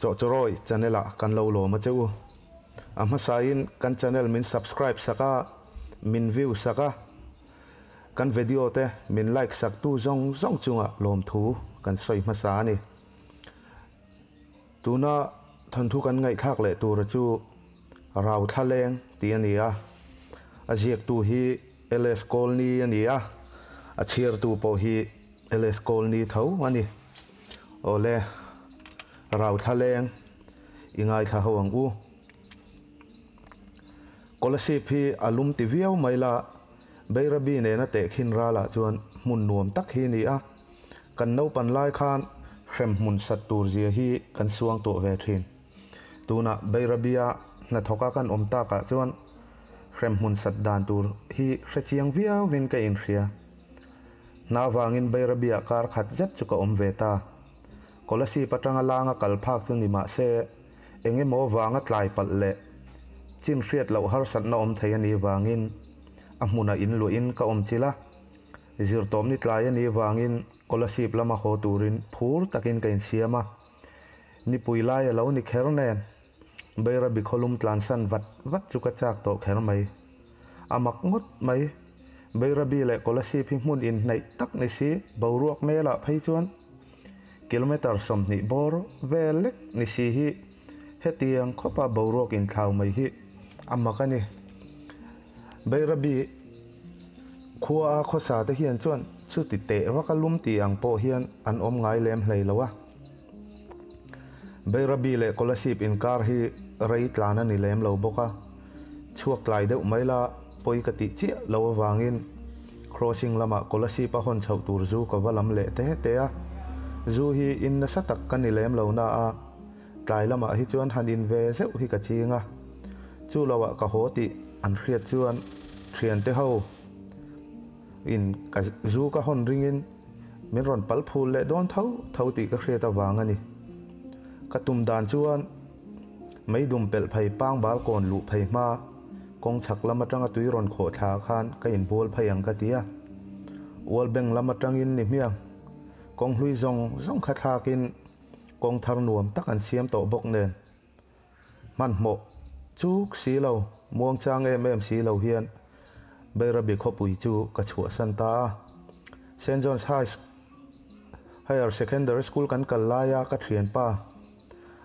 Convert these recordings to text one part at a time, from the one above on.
Chawhchawrawi channel ah kan lo lawm a che u. A hmasain kan channel min subscribe sak a, min view sak a, kan video te min like sak tu zawng zawng chungah lawmthu kan sawi hmasa a ni. Tuna thawnthu kan ngaihthlak leh tura chu Rau Thlaleng tih a ni a, a ziaktu hi LS Kawlni a ni a, a chhiartu pawh hi LS Kawlni tho a ni. Awle, Rau Thlaleng i ngaithla ho ang u. Kolasib hi a lum ti viau mai la, Bairabi nena tehkhin ralah chuan hmun nuam tak hi a ni a. Kan naupan lai khan hrem hmun sat tur zia hi kan suang tuah ve thin. Tunah Bairabia hnathawka kan awm takah chuan hrem hmun sat dan tur hi hre chiang viauin ka inhria. Hna avangin Bairabia kar khat zet chu ka awm ve ta. Kolasib atanga langa kal phak chu ni mah se eng emaw vanga tlai palh leh chin hriat loh harsatna awm thei a nih vangin a hmunah inluahin ka awm chilh a. Zirtawpni tlai a nih vangin Kolasib lama haw turin phur takin ka insiam a. Nipui lai a lo ni kher nen, Bairabi khawlum tlansan vat vat chu ka chak tawh kher mai. A mak ngawt mai, Bairabi leh Kolasib hi hmun inhnaih tak ni si, boruak melah phei chuan kilometre 20 bawr vel lek ni si hi hetiang khawpa boruak inthlau mai hi a mak a ni. Bairabi khua a khawsa te hian chuan chuti teh vak a lum tih ang pawh hian an awm ngai lem hlei lo a. Bairabi leh Kolasib inkar hi rei tlan a ni lem lo bawk a, chhuak tlai deuh mai la pawi ka tih chiah lo avangin crossing lamah Kolasib a hawn chhoh tur zu ka va lam leh te te a. Zu hi in nasa tak ka ni lem lo na a, tlai lamah hi chuan han in ve zeuh hi ka ching a. Chu loah ka haw tih an hriat chuan thiante ho in ka zu ka hawn ringin min rawn pal phul leh dawn tho tho tih ka hriat avang a ni. Ka tum dan chuan meidum pelh phei pangbal kawn luh phei hma kawng chhak lam atanga tui rawn khawh thla khan ka inbual phei ang ka ti a. Ual beng lam atangin ni hmiang kawng hlui zawng zawng kha thlakin kawng thar nuam tak an siam tawh bawk nen. Hmanhmawh chuk si lo, muangchang em em si lo hian Bairabi khawpui chu ka chhuahsan ta a. Saint John's High Higher Secondary School kan kal laia ka thianpa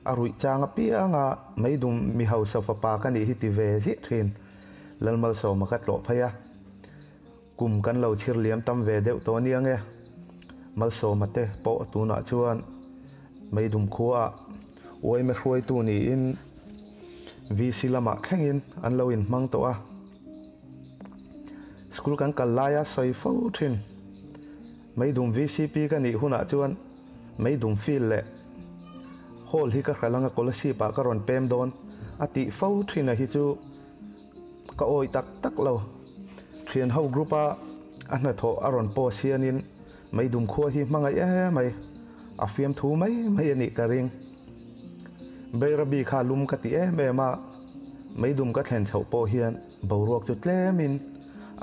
a ruih chang apianga meidum mi hausa fapa ka nih hi ti ve ziah thin Lalmalsawma ka tlawh phei a. Kum kan lo chhir liam tam ve deuh tawh ania nge? Malsawma te pawh tunah chuan Meidum khuaah uaime hruaitu niin VC lamah thlengin an lo inhmang tawh a. School kan kal laia sawi fo thin. Meidum VCP ka nih hunah chuan Meidum field leh hall hi ka hral anga Kolasib ah ka rawn pem dawn a tih fo thin a hi chu Ka awih tak tak lo. Thian ho group a a hnathawh a rawn post hianin meidum khua hi hmangaih em mai, a fiamthu mai mai a nih ka ring. Bairabi kha lum ka ti em em a, meidum ka thlen chhoh pawh hian boruak chu tlemin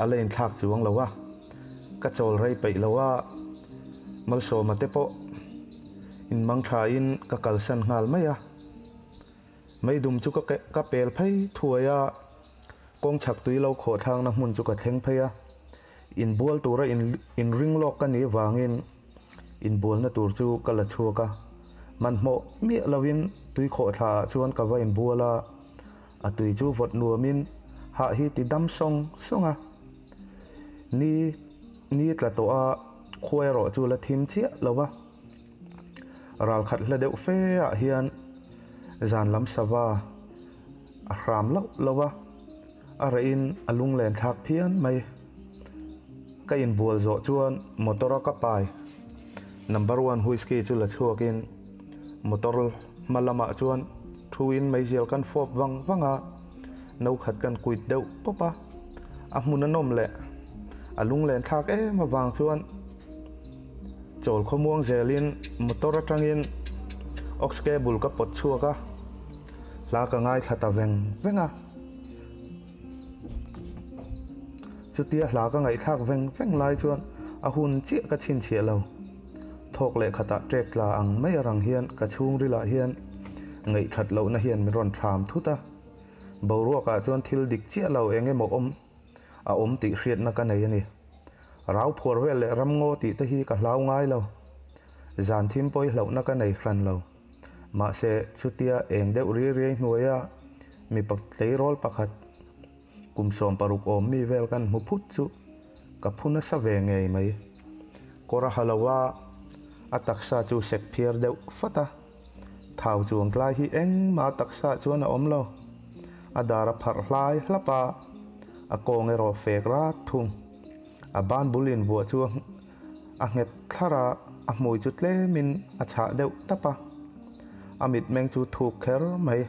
a la inthlak chuang lo a, ka chawl rei peih lo a, Malsawma te pawh inmang thain ka kalsan nghal mai a. Meidum chu ka ka pel phei thuai a, kawng chhak tui lo khawh thlakna hmun chu ka thleng phei a. Inbual tura in inring lawk ka nih vangin inbualna tur chu ka la chhuak a. Hmanhmawh miah loin tui khawh thla ah chuan ka va inbual a, a tui chu vawt nuamin hah hi ti dam sawng sawng a. Ni ni tla tawh a, khua erawh chu la thim chiah lo va. Ralkhat hla deuh fe ah hian zan lam sava a hram loh loh a, a reh in a lunglen thlak phian mai. Ka inbual zawh chuan motor a ka pai number one whisky chu la chhuak in motor hma lamah chuan thu in meizial kan fawp vang vang a, no khat kan kuit deuh pawp a, a hmun a nawm leh a lunglen thlak em avang chuan. Chawl khawmuang zelin motor atangin aux cable ka pawt chhuak a, hla ka ngaithla ta veng veng a. Chutia hla ka ngaihthlak veng veng lai chuan a hun chiah ka chhinchhiah lo. Thawk leh khatah trek tla ang mai arang hian ka chhungrilah hian Ngaihthat lohna hian min rawn ṭham thut a, boruakah chuan thil dik chiah lo eng emaw awm a awm tih hriatna ka nei a ni. Rau phuar vel leh ramngaw tih te hi ka hlau ngai lo. Zan thim pawi hlauhna ka nei hran lo. Mahse, chutia eng deuh riai riai hnuaia mipa tleirawl pakhat kum 16 awm mi vel kan hmu phut chu ka phu nasa ve ngei mai. Kawr a ha lo a, a taksa chu sek phiar deuh fat a. Thau chuang tlai hi engmah taksa chuan a awm lo. A dar a pharh hlai hlap a, a kawng erawh fek rat thung. A ban bul invuah chu a nghet thlar a, a hmui chu tlemin a chhah deuh tap a. A mitmeng chu thuk kher mai.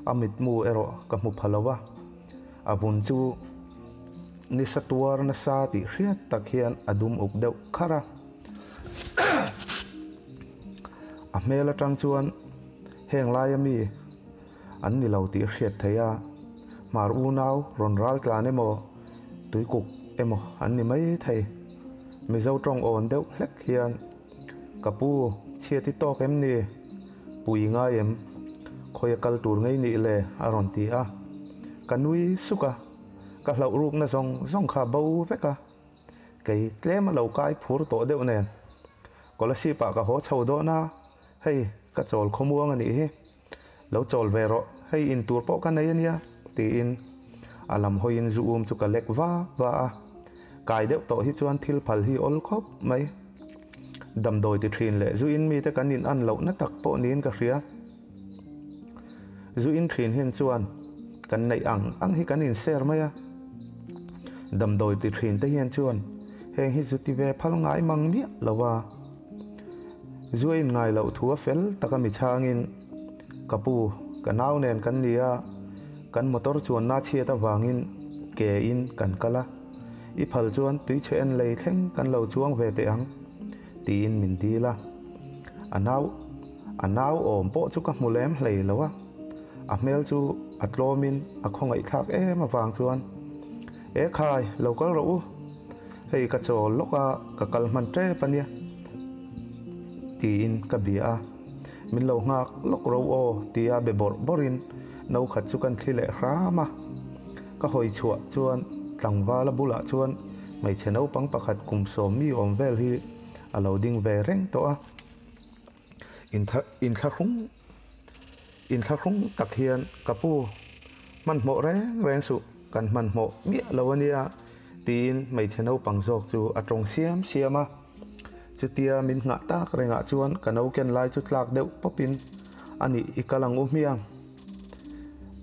A mitmu erawh ka hmu pha lo a. A vun chu nisa tuar nasa tih hriat tak hian a dum uk deuh kharh a. A hmel atang chuan heng laia mi an ni lo tih a hriat theih a, hmar unau rawn ral tlan emaw tuikuk emaw an ni mai thei. Mizo tawng awn deuh hlek hian ka pu chhiat i tawk em ni? Pui ngai em? Khawi a kal tur ngei nih le? a rawn ti a. Ka nui suk a, ka hlauh rukna zawng zawng kha bo vek a. Kei tlem a lo kai phur tawh deuh nen Kolasib ah ka haw chho dawn a, hei ka chawl khawmuang a nih hi, lo chawl ve rawh, hei in tur pawh ka nei a nia tiin a lam hawiin zu um chu ka lek va va a, kai deuh tawh hi chuan thil phal hi awl khawp mai. Damdawi ti thin leh zu in mite kan in an lohna tak pawh niin ka hria. Zu in thin hian chuan kan neih ang ang hi kan inser mai a. Damdawi ti thin te hian chuan heng hi zu ti ve phal ngai mang miah lo a. Zu a in ngai loh thu a fel taka mi chhangin, Ka pu, ka nau nen kan ni a, kan motor chuanna chhiat avangin ke in kan kal a. I phal chuan tuichhe en lei thleng kan lo chuang ve teh ang, tiin min dil a. A nau a nau awm pawh chu ka hmu lem hlei lo a, a hmel chu a tlawmin a khawngaihthlak em avang chuan, E khai, lo kal rawh u, hei ka chawl lawk a, ka kal hman tep a nia, tiin ka bia a, min lo nghak lawk ro aw tia be bawrh bawrhin no khat chu kan thli leh hram a. Ka hawi chhuah chuan tlangvala bulah chuan hmeichhe naupang pakhat kum sawm mi awm vel hi a lo ding ve reng tawh a. Inthlahrung inthlahrung tak hian ka pu hmanhmawh reng reng suh kan hmanhmawh miah lo a nia tiin hmeichhe naupang zawk chu a tawng siam siam a. Chutia min nghah tak rengah chuan ka no ken lai chu tlak deuh pawpin a nih i kal ang u hmiang.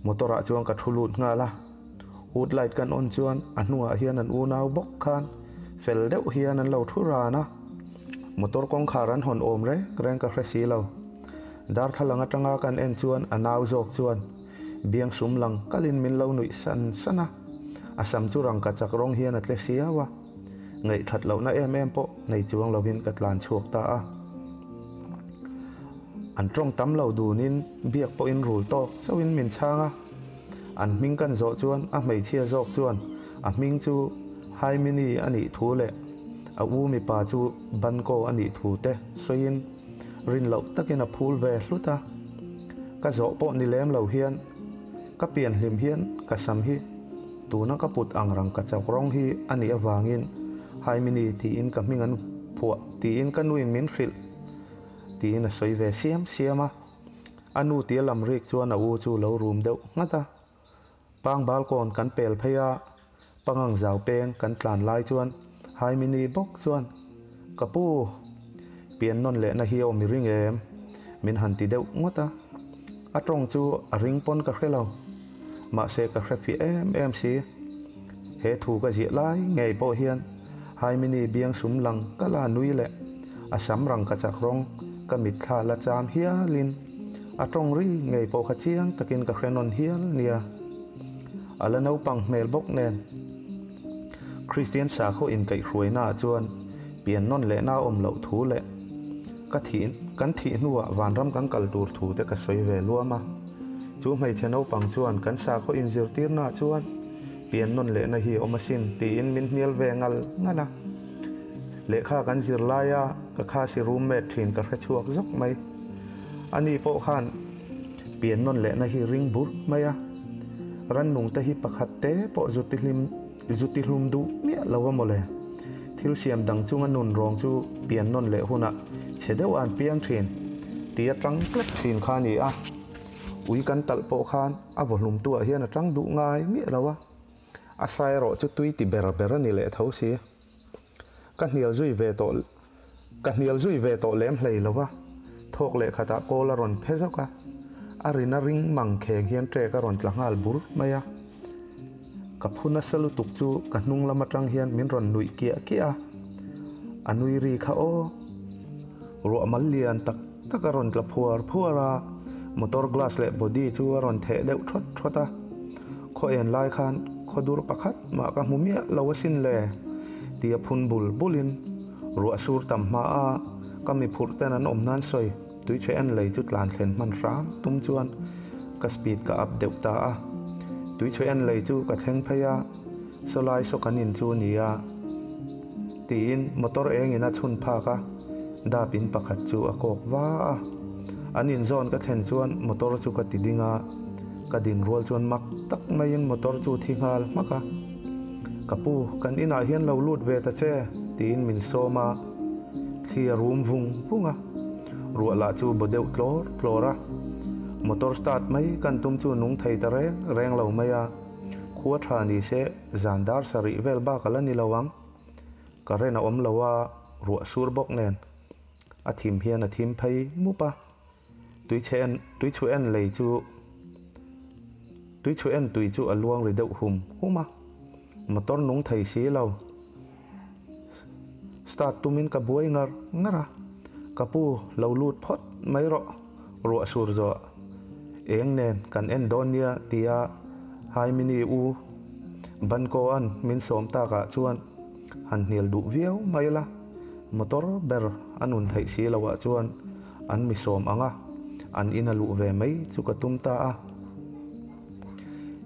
Motor ah chuan ka thu lut nghal a, hood light kan on chuan a hnungah hian an unau bawk khan fel deuh hian an lo thu ran a, motor kawngkhar an hawn awm reng reng ka hre si lo. Darthlalang atanga kan en chuan a nau zawk chuan biang sum lang kalin min lo nuih san san a, a sam chu rangka chak rawng hian a tle siau a, ngaihthat lohna em em pawh nei chuang lovin ka tlan chhuak ta a. An tawng tam lo dunin biak pawhin rul tawk chauhin min chhang a. An hming kan zawh chuan a hmeichhia zawk chuan a hming chu Haimini a nih thu leh a u mipa chu Banko a nih thu te sawiin rin loh takin a phul ve hlut a. Ka zawh pawh ni lem lo hian ka pian hlim hian ka sam hi tuna ka put ang rang ka chak rawng hi a nih avangin Haimini tiin ka hming an phuah tiin ka nuin min hrilh Tiin a sawi ve siam siam a. A nu tia lam rik chuan a u chu lo rum deuh nghat a. Pangbal kawn kan pel phei a, pangang zau peng kan tlan lai chuan Haimini bawk chuan, Ka pu, pian nawn lehna hi a awm i ring em? Min han ti deuh ngawt a. A tawng chu a ring pawn ka hre lo. Mahse ka hre fiah em em si. He thu ka ziah lai ngei pawh hian Haimini biang sum lang ka la nui leh a sam rang ka chak rawng ka mitthla la cham hialin a tawng ri ngei pawh kha chiang takin ka hre nawn hial nia. A la naupang hmel bawk nen. Kristian sakhaw inkaihhruainaah chuan pian nawn lehna a awm loh thu leh ka thih kan thih hnuah vanram kan kal tur thu te ka sawi ve luam a. Chu hmeichhe naupang chuan kan sakhaw inzirtirnaah chuan pian nawn lehna hi awm asin tiin min hnial ve ngal ngal a. Lehkha kan zir laia ka khasi roommate thin ka hre chhuak zawk mai. Ani pawh khan. Pian nawn lehna hi ring bur mai a, rannung te hi pakhat te pawh zu tihlim zu tihlum duh miah lo a mawle. Thil siam dang chunga nun rawng chu pian nawn leh hunah chhe deuh a an piang thin tih a tang tlat thin kha a ni a. Ui kan talh pawh khan a vawhlumtuah hian a tang duh ngai miah lo a, a sa erawh chu tui ti ber ber a ni leh tho si. Ka hnial zui ve tawh ka hnial zui ve tawh lem hlei lo a, thawk leh khatah kawl a rawn phe zawk a, a rina ring mang kheng hian trek a rawn tla nghal bur mai a. Ka phu nasa lutuk chu ka hnung lam atang hian min rawn nuih kiah kiah a, a nui ri kha aw. Ruah mal lian tak tak a rawn tla phuar phuar a, motor glass leh body chu a rawn theh deuh thawt thawt a. Khaw en lai khan khaw dur pakhat mah ka hmu miah lo asin le, tia phun bul bulin ruah sur tam hma a ka mi phurh ten an awm nan sawi tuichhe en lei chu tlan thlen hman hram tum chuan ka speed ka up deuh ta a. Tuichhe en lei chu ka thleng phei a, sawlai saw kan in chu ni a, tiin motor engin a chhun phak a, dap in pakhat chu a kawk va a. An inzawn ka thlen chuan motor chu ka ti ding a. Ka din rual chuan mak tak maiin motor chu thi nghal hmak a. Ka pu, kan inah hian lo lut ve ta che, tiin min sawm a. Thli a rum vung vung a. Ruah lah chu baw deuh tlawr tlawr a. Motor start mai kan tum chu nung thei ta reng reng lo mai a. Khua tha ni se zan dar sarih vel bak a la ni lo ang. Current a awm lo a, ruah sur bawk nen. A thim hian a thim phei mup a. Tuichhe en tuichhu en lei chu tuichhu en tui chu a luang ri deuh hum hum a, motor nung thei si lo. Start tumin ka buai ngar ngar a, ka pu lo lut phawt mai rawh, ruah sur zawh eng nen kan en dawn nia tia Haimini u Banko-a'n min sawm takah chuan han hnial duh viau mai la, motor ber a nun theih si loah chuan An mi sawm ang a, an in a luh ve mai chu ka tum ta a.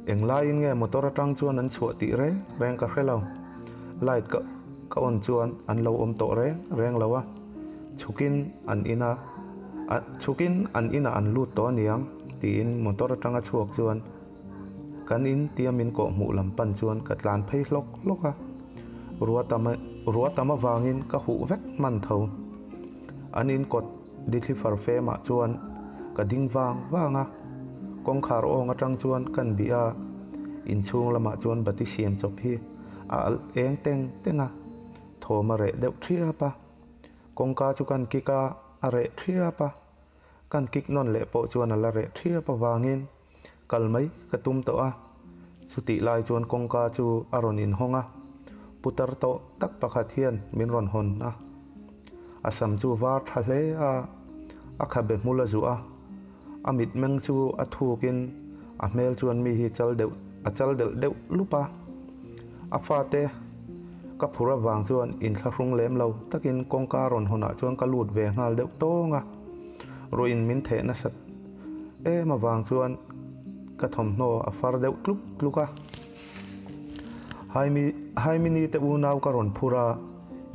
Englaiin nge motor atang chuan an chhuah tih reng reng ka hre lo. Light ka ka on chuan an lo awm tawh reng reng lo a, chhukin an ina chhukin an inah an lut tawh aniang tiin motor atanga chhuak chuan kan in tia min kawh hmuh lam pan chuan ka tlan phei hlawk hlawk a. Rua tam rua tam avangin ka huh vek hman tho. An in kawt dithli far femah chuan ka ding vang vang a, kawngkhar awng atang chuan kan bih a, inchhung lamah chuan bati siam chawp hi a alh eng teng teng a, thawm a reh deuh thiap a, kawngka chu kan kik a, a reh thiap a, kan kik nawn leh pawh chuan a la reh thiap avangin kal mai ka tum tawh a, chutih lai chuan kawngka chu a rawn inhawng a, putar tawh tak pakhat hian min rawn hawn a, a sam chu var tha hle a, a khabe hmul a zuh a, a mitmeng chu a thukin a hmel chuan mi hi chal deuh a chal delh deuh lup a, a fate ka phur avang chuan inthlahrung lem lo takin kawngka rawn hawnah chuan ka lut ve nghal deuh tawng a, ruiin min theh nasat. Em avang chuan ka thawmhnaw a far deuh tluk tluk a. Haimi Haimini te unau ka rawn phur a,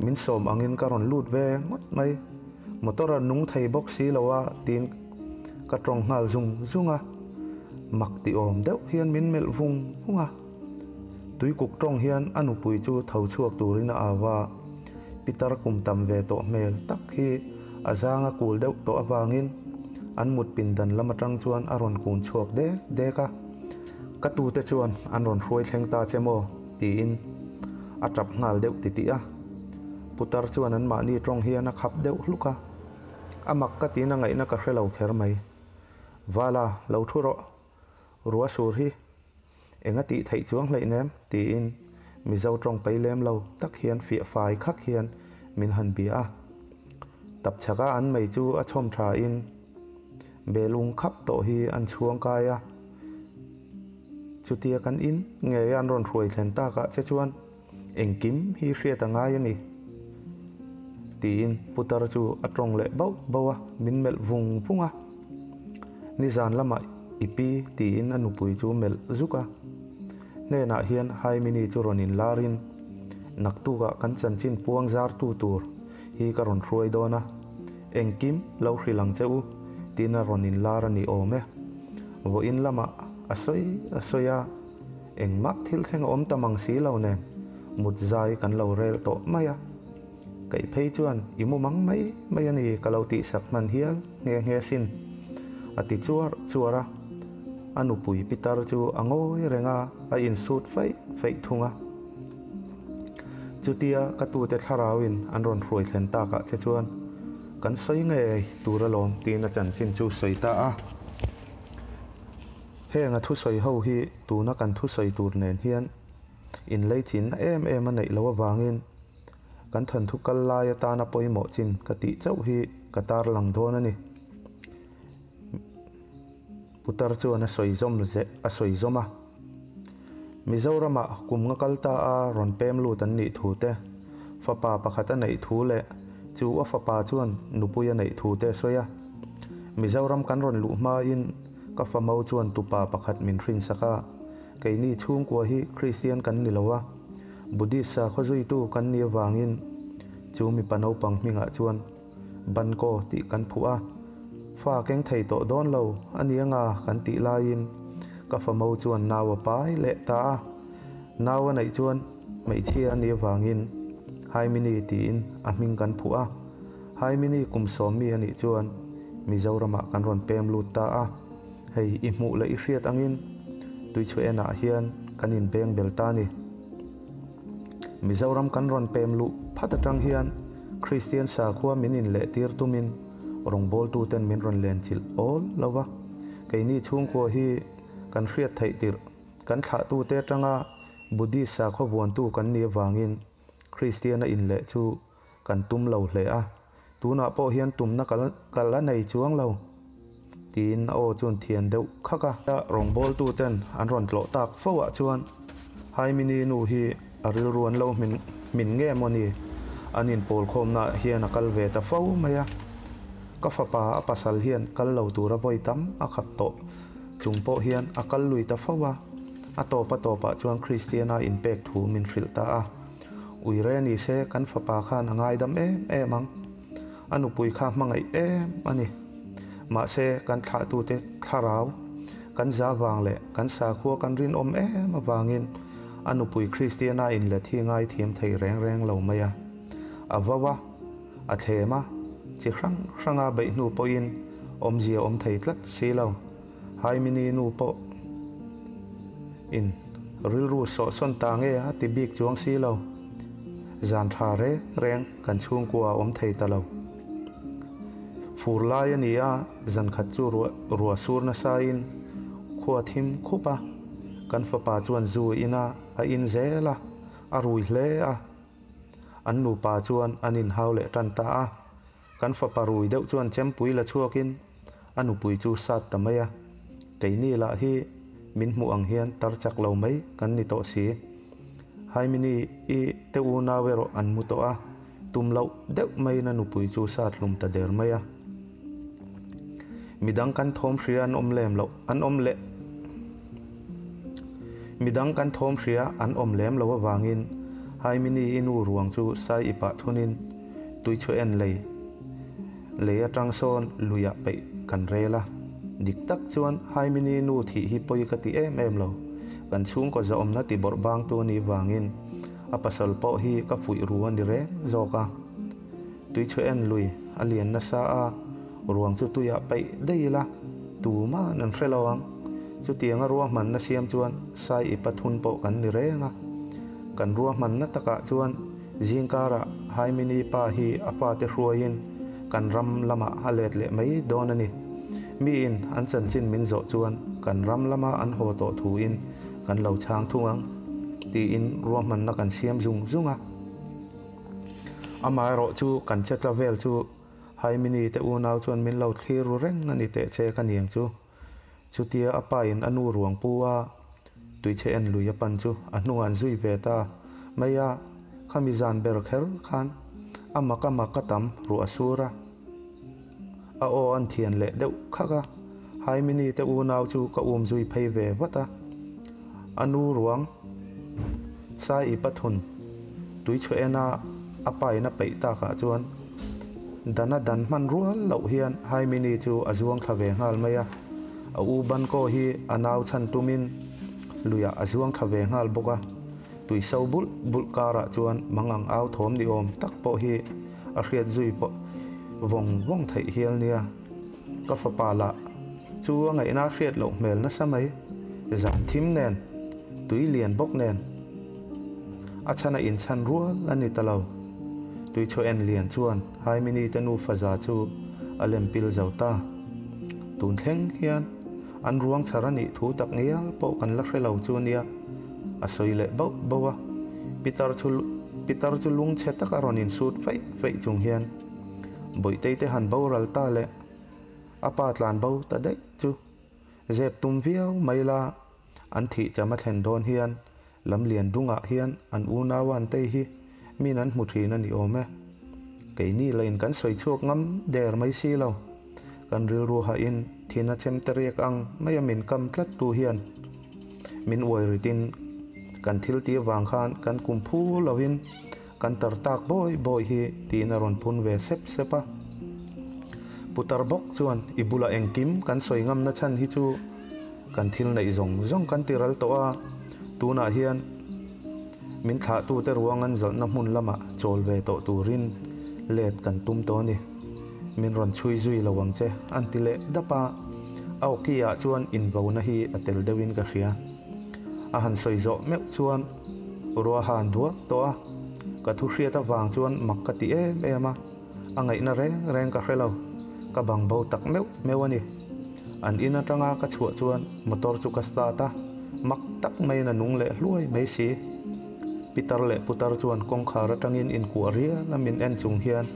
min sawm angin ka rawn lut ve ngawt mai. Motor a nung thei bawk si lo a tiin ka tawng nghal zung zung a. Mak ti awm deuh hian min melh vung vung a. Tuikuk tawng hian a nupui chu tho chhuak turin a au a. Pitar kum tam ve tawh hmel tak hi a zang a kul deuh tawh avangin an mut pindan lam atang chuan a rawn kun chhuak dek dek a, Ka tute chuan an rawn hruai thleng ta che maw? tiin a tap nghal deuh titih a. Putar chuan anmahni tawng hian a khap deuh hluk a, A mak ka tiin a ngaihna ka hre lo kher mai. Vala, lo thu rawh. Rua sur hi Eng a tih theih chuang hleih nem? tiin Mizo tawng pei lem lo tak hian fiah fai khak hian min han bia a. Tapchhaka an mei chu a chhawm tha in belung khap tawh hi an chhuang kai a. Chutia kan in ngei an rawn hruai thlen takah che chuan engkim hi hriat a ngai a ni tiin putar chu a tawng leh bauh bauh a, min melh vung vung a. Nizan lamah i pi tiin a nupui chu melh zuk a. Hnenah hian Haimini chu rawn inlarin naktukah kan chanchin puang zartu tur hi ka rawn hruai dawn a, engkim lo hrilh ang che u tiin a rawn inlar a ni awm e. Vawiin lamah a sawi a sawi a, engmah thil thleng a awm ta mang si lo nen mut zai kan lo rel tawh mai a. Kaih phei chuan i mu mang mai mai a ni ka lo tihsak hman hial nghe nghe sin, a ti chuar chuar a. A nupui pitar chu a ngawi reng a, a insut feih feih thung a. Chutia ka tute thlarauin an rawn hruai thlen takah che chuan kan sawi ngei tur alawm tiin a chanchin chu sawi ta a. Heng a thusawi ho hi tuna kan thusawi tur nen hian inleichinna em em a neih loh avangin kan thawnthu kal lai atana pawimawh chin ka tih chauh hi ka tarlang dawn a ni. Putar chuan a sawi zawm a sawi zawm a. Mizoramah kum nga kal ta a rawn pem lut an nih thu te, fapa pakhat a neih thu leh chu a fapa chuan nupui a neih thu te a sawi a. Mizoram kan rawn luh hmain ka famo chuan tupa pakhat min hrinsak a, keini chhungkua hi Kristian kan ni lo a, Buddhist sakhaw zuitu kan nih avangin chu mipa naupang hmingah chuan Banko tih kan phuh a, fa keng thei tawh dawn lo a ni anga kan tih laiin ka famo chuan nau a pai leh ta a, nau a neih chuan hmeichhia a nih avangin Haimini tiin a hming kan phuh a, Haimini kum sawmmi a nih chuan Mizoramah kan rawn pem lut ta a, hei i hmuh leh i hriat angin Tuichhuenah hian kan inbeng bel ta a ni. Mizoram kan rawn pem luh phat atang hian Kristian sakhua min inlehtir tumin rawngbawltuten min rawn lenchilh awl lo va. Keini chhungkua hi kan hriat theih tirh kan thlahtute atanga Buddhist sakhua vuantu kan nih avangin Kristiana inleh chu kan tum lo hle a, tunah pawh hian tumna ka la nei chuang lo, tiin a aw chuan thian deuh khak a. Rawngbawltuten an rawn tlawh tak fo ah chuan Haimini nu hi a rilru an lo hmin hmin nge maw ni, an inpawlkhawmna ah hian a kal ve ta fo mai a. Ka fapa a pasal hian kal lo tura vawi tam a khap tawh chung pawh hian a kal lui ta fo a, a tawp a tawpah chuan Kristiana inpek thu min hrilh ta a. Uire ni se kan fapa khan a ngaidam em em ang. A nupui kha hmangaih em a ni. Mahse kan thlahtute thlarau, kan za vang leh kan sakhua kan rinawm em avangin a nupui Kristiana inlet hi ngaithiam thei reng reng lo mai a. A vau a, a thlem a, chi hrang hranga beih hnu pawhin awmzia awm thei tlat si lo. Haimini nu pawh in rilru sawhsawn ta nge a ti bik chuang si lo. Zan tha reng reng kan chhungkua a awm thei ta lo. Fur lai a ni a, zan khat chu ruah ruah sur nasa in khua thim khup a, kan fapa chuan zu in a a in zel a, a rui hle a. An nupa chuan an inhau leh tan ta a. Kan fapa rui deuh chuan chempui la chhuakin a nupui chu sat ta mai a, keini lah hi min hmuh ang hian tar chak lo mai kan ni tawh si. Haimini i te unau erawh an mu tawh a, tum loh deuh maiin a nupui chu sat hlum ta der mai a. Midang kan thawm hria an awm lem loh an awm leh Midang kan thawm hria an awm lem loh avangin Haimini i nu ruang chu sai i pah thunin Tui chu en lei lei atang sawn luiah peih kan rel a, dik tak chuan Haimini nu thih hi pawi ka ti em em lo, kan chhungkaw zahawmna ti bawrh bangtu a nih vangin a pasal pawh hi ka fuih ru a ni reng zawk a. Tui chu en lui a lian nasa a, ruang chu tuiah peih daih ila tuman an hre lo ang. Chutianga ruahmanna siam chuan sai i pathun pawh kan ni reng a, kan ruahmanna takah chuan Zingkarah Haimini pa hi a fate hruaiin kan ram lamah a let leh mai dawn a ni. Miin an chanchin min zawh chuan kan ram lama an haw tawh thuin kan lo chhang thung ang tiin ruahmanna kan siam zung zung a. Amaherawh chu kan che tla vel chu Haimini te unau chuan min lo thlir ru reng a ni teh che ka niang chu. Chutia a pa in a nu ruang pu a tuichhe en lui a pan chu a hnungah an zui ve ta mai a, khami zan ber kher khan a mak a mak a tam ruah a sur a, a aw an thian leh deuh khak a, Haimini te unau chu ka um zui phei ve vat a, a nu ruang Sai i pathun tuichhe en a a pa in a peih takah chuan Dana dan hman rual loh hian Haimini chu a zuang thla ve nghal mai a. A u Banko hi a nau chhan tumin luiah a zuang thla ve nghal bawk a, tui so bulh bulh karah chuan mangang au thawm ni awm tak pawh hi a hriat zui pawh vawng vawng theih hial nia. Ka fapa lah chu a ngaihna a hriat loh hmel nasa mai, zan thim nen, tui lian bawk nen a chhan a inchhan rual a ni ta lo. Tui chho en lian chuan Haimini te nufa za chu a lem pil zo ta. Tun thleng hian an ruang chhar a nih thu tak ngial pawh kan la hre lo chu nia, a sawi leh bauh bauh a. Pitar chu pitar chu lungchhe taka rawn insut feih feih chung hian Bawihtei te han boral ta leh a pa tlan bo ta daih chu zep tum viau mai la, an thih cham a thlen dawn hian lam lian dungah hian an unau an tei hi min an hmu thin a ni awm e. Keini lain kan sawi chhuak ngam der mai si lo. Kan rilru hahin thin a chem ta riak ang mai a min kam tlat tu hian min uai ritin kan thil tih avang khan kan kum phu loin Kan tar tak bawi bawi hi tiin a rawn phun ve sep sep a. Putar bawk chuan i bulah engkim kan sawi ngamna chhan hi chu kan thil neih zawng zawng kan ti ral tawh a, tunah hian min thlahtute ruang an zalhna hmun lamah chawl ve tawh turin let kan tum tawh a ni. Min rawn chhui zui lo ang che an ti leh dap a, a awki ah chuan invauna hi a tel deuhin ka hria. A han sawi zawh meuh chuan Ruahan duak tawh a, ka thu hriat avang chuan mak ka ti em em a, a ngaihna reng reng ka hre lo, ka bang bo tak meuh meuh a ni. An in atanga ka chhuah chuan motor chu ka start a, mak tak maiin a nung leh hluai mai si. Pitar leh putar chuan kawngkhar atangin inkuah rial a min en chung hian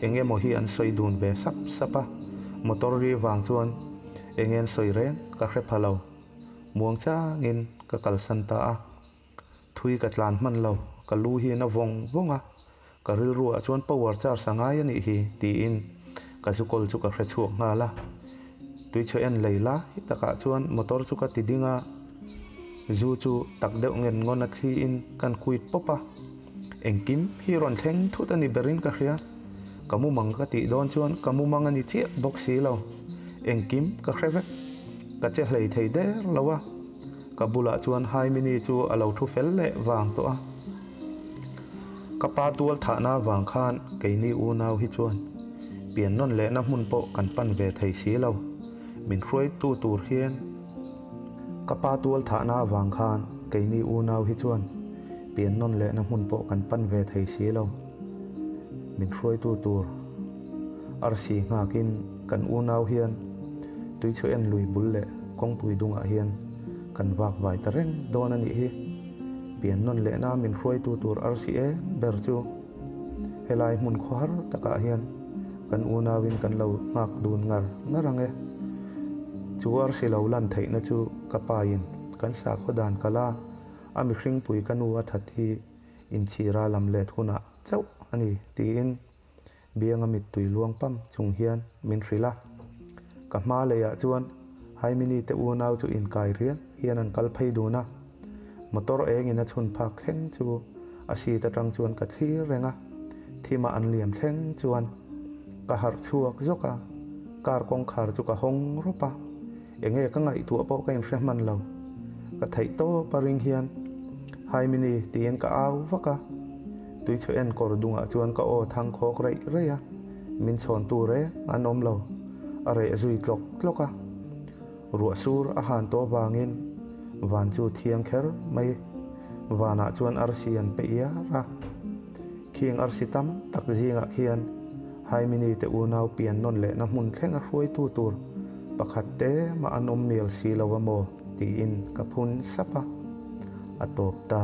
eng emaw hi an sawi dun ve sap sap a, motor ri vang chuan eng en sawi reng ka hre pha lo. Muang changin ka kalsan ta a, thui ka tlan hman lo, ka lu hi na vawng vawng a, ka rilruah chuan power charge a ngai a nih hi tiin ka zu kawl chu ka hre chhuak nghal a. Tuichhe en lei lai takah chuan motor chu ka ti ding a, zu chu tak deuh ngen ngawn a thliin kan quit pawp a, engkim hi rawn thleng thut a ni berin ka hria, ka mumang ka tih dawn chuan ka mumang a ni chiah bawk si lo, engkim ka hre vek. Ka che hlei thei der lo a, ka bulah chuan Haimini chu a lo thu fel leh vang tawh a. Ka pa tual thahna vang khan keini unau hi chuan pian nawn lehna hmun pawh kan pan ve thei si lo, min hruaitu tur hian. Ka pa tual thahna vang khan keini unau hi chuan pian nawn lehna hmun pawh kan pan ve thei si lo, min hruaitu tur arsi nghakin kan unau hian Tuichhu en lui bul leh kawngpui dungah hian kan vak vai ta reng dawn a nih hi. Pian nawn lehna min hruaitu tur arsi eng ber chu helai hmun khawhar takah hian kan unauin kan lo nghak dun ngar ngar ang e. Chu arsi lo lan theihna chu ka pain kan sakhaw dan kala a mihringpui ka nu a that hi inchhira lam let hunah chauh a ni tiin Bianga mittui luang pam chung hian min hrilh a. Ka hma leiah chuan Haimini te unau chu inkai rial hian an kal phei dun a. Motor engin a chhun phak thleng chu a seat atang chuan ka thlir reng a. Thima an liam thleng chuan ka harh chhuak zawk a, car kawngkhar chu ka hawng rawp a. Enge ka ngaihtuah pawh ka inhre hman lo. Ka theih tawp a ring hian Haimini tiin ka au vak a. Tuichhe en kawr dungah chuan ka aw thang khawk reih reih a, min chhawntu reng an awm lo. A reh zui tlawk tlawk a. Ruah sur a han tawh avangin van chu thiang kher mai. Vanah chuan arsi an pe iar a. Khing arsi tam tak zingah khian Haimini te unau pian nawn lehna hmun thleng a hruaitu tur pakhat te mah an awm mial si lo a maw tiin ka phun sap a. A tawp ta.